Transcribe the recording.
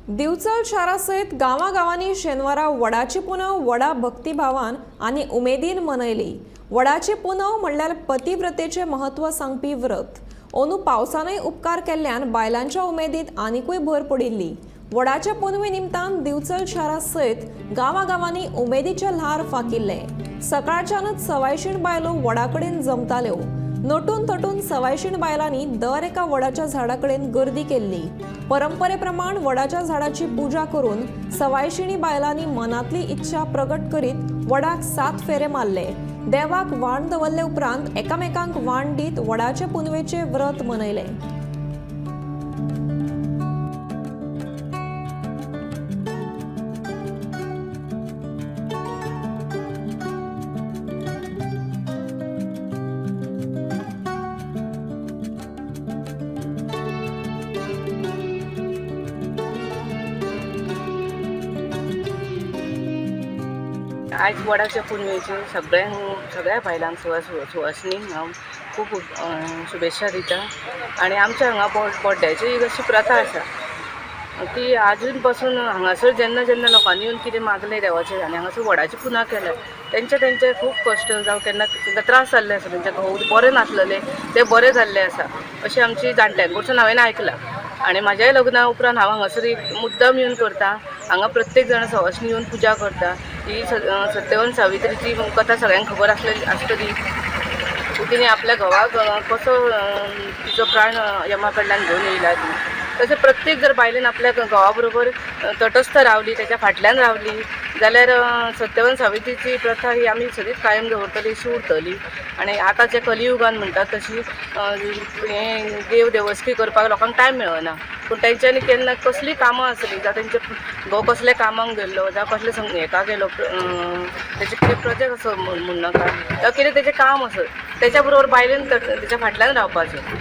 दिवचल शारा सयत गांवागांवांनी शेनवारा वडाची पुनव व्हडा भक्तिभावान आनी उमेदीन मनयली. वडाची पुनव म्हणल्यार पतिव्रतेचें म्हत्व सांगपी व्रत. अंदू पावसानय उपकार केल्ल्यान बायलांच्या उमेदींत आनिकूय भर पडिल्ली. वडाच्या पुनवे निमतान दिवचल शारा सयत गांवागांवांनी उमेदीचें ल्हार फाकिल्लें. सकाळच्यानच सवायशीण बायलो वडा कडेन जमताल्यो. नटून थटून सवायशीण बायलांनी दर एका वडाच्या झाडा कडेन गर्दी केल्ली. परंपरे प्रमाण वडाच्या झाडाची पुजा करून सवायशिणी बायलांनी मनांतली इच्छा प्रगट करीत वडाक 7 फेरे मारले. देवाक वाण दवरले उपरांत एकामेकांक वाण दीत वडाचे पुनवेचे व्रत मनयले. आयज वडाच्या पुनवेचे सगळ्यांक, सगळ्या बायलांक, सुवासनींक हांव खूब शुभेच्छा दिता. आनी आमच्या हांगा बोड्ड्याची एक अशी प्रथा आसा ती आजून पासून हांगासर जेन्ना जेन्ना लोकांनी येवन कितें मागलें देवाचें आनी हांगासर वडाची पुजा केल्या, तेंचे तेंचे खूब कश्ट जावं केन्ना तांकां त्रास जाल्ले आसा, तेंचे घोव बरे नासलेले ते बरे जाल्ले आसा अशें आमची जाणट्यां कडसून हांवें आयकलां. आनी म्हाज्याय लग्ना उपरांत हांव हांगासर एक मुद्दम येवन करता. हांगा प्रत्येक जाण सवासणी येवन पुजा करता. ही सत्यवान सावित्रीची कथा सगळ्यांक खबर आसलेली आसतली. तिणें आपल्या घोवाक कसो तिचो प्राण यमा कडल्यान घेवन येयला ती. तशें प्रत्येक जर बायलेन आपल्या घोवा बरोबर तटस्थ रावली, तेच्या फाटल्यान रावली जाल्यार सत्यवान सावित्रीची प्रथा ही आमी सदींच कायम दवरतली अशी उरतली. आनी आतांच्या कलियुगान म्हणटात तशी हें देव देवस्की करपाक लोकांक टायम मेळना, पूण तेंच्यांनी केन्ना कसलीं कामां आसली, जावं तेंचे घोव कसल्या कामाक गेल्लो, जावं कसले हेका गेलो, तेजे कितें प्रोजेक्ट आसो म्हण नाका, जावं कितें तेजें काम आसत, तेच्या बरोबर बायलेन तेच्या फाटल्यान रावपाचें.